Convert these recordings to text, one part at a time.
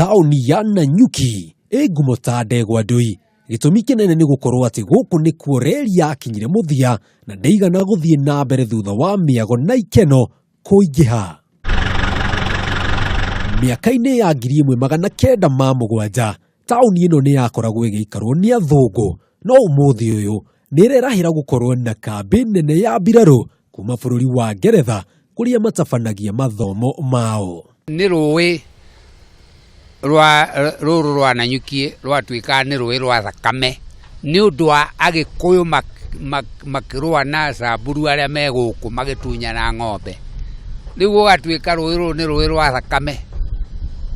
Taũni ya Nanyuki ĩ ngumo ta ndegwa ndũi. Gĩtũmi kĩnene nĩ gũkorwo atĩ gũkũ nĩkuo reri yakinyire mũthia na ndĩigana gũthiĩ na mbere thutha wa mĩago na ikeno kũingĩha. Mĩaka-inĩ ya 1970, taũni ĩno nĩ yakoragwo ĩgĩikarwo nĩ athũngũ, no ũmũthĩ ũyũ nĩ ĩrerahĩra gũkorwo na kambĩ nene ya mbirarũ kuma bũrũri wa Ngeretha kũrĩa matabanagia mathomo mao. Nĩ rũĩ rwa rũrũ rwa Nanyuki rwatuĩkaga nĩ rũĩ rwa thakame nĩ ũndũ wa Agĩkũyũ makĩrũa na Samburu arĩa me gũkũ magĩtunyana ng'ombe. Rĩu gũgatuĩka rũĩ rũrũ nĩ rũĩ rwa thakame,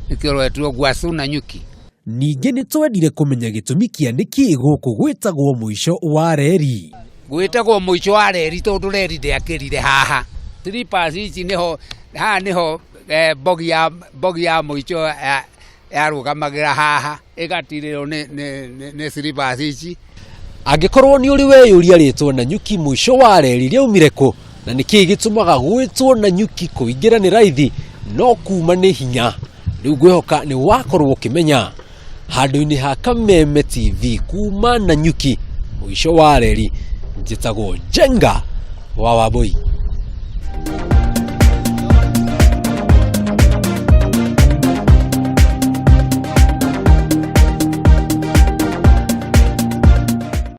nĩkĩo rwetirwo Ngwacu Nanyuki. Ningĩ nĩ twendire kũmenya gĩtũmi kĩa nĩkĩĩ gũkũ gwĩtagwo mũico wa reri. Gwĩtagwo mũico wa reri tondũ reri ndĩakĩrire haha. Slippers ici nĩho, haha nĩho mbogi ya mbogi ya mũico yarũgamagĩra haha ĩgatirĩrwo nĩ nĩ nĩ slippers ici. Angĩkorwo nĩ ũrĩ weyũria rĩtwa Nanyuki mũico wa reri rĩaumire kũ na nĩkĩĩ gĩtũmaga gwĩtwo Nanyuki kũingĩra nĩ raithi no kuma nĩ hinya, rĩu ngwĩhoka nĩ wakorwo ũkĩmenya. Handũ-inĩ ha Kameme TV kuma Nanyuki mũico wa reri, njĩtagwo Njenga wa Wambũi.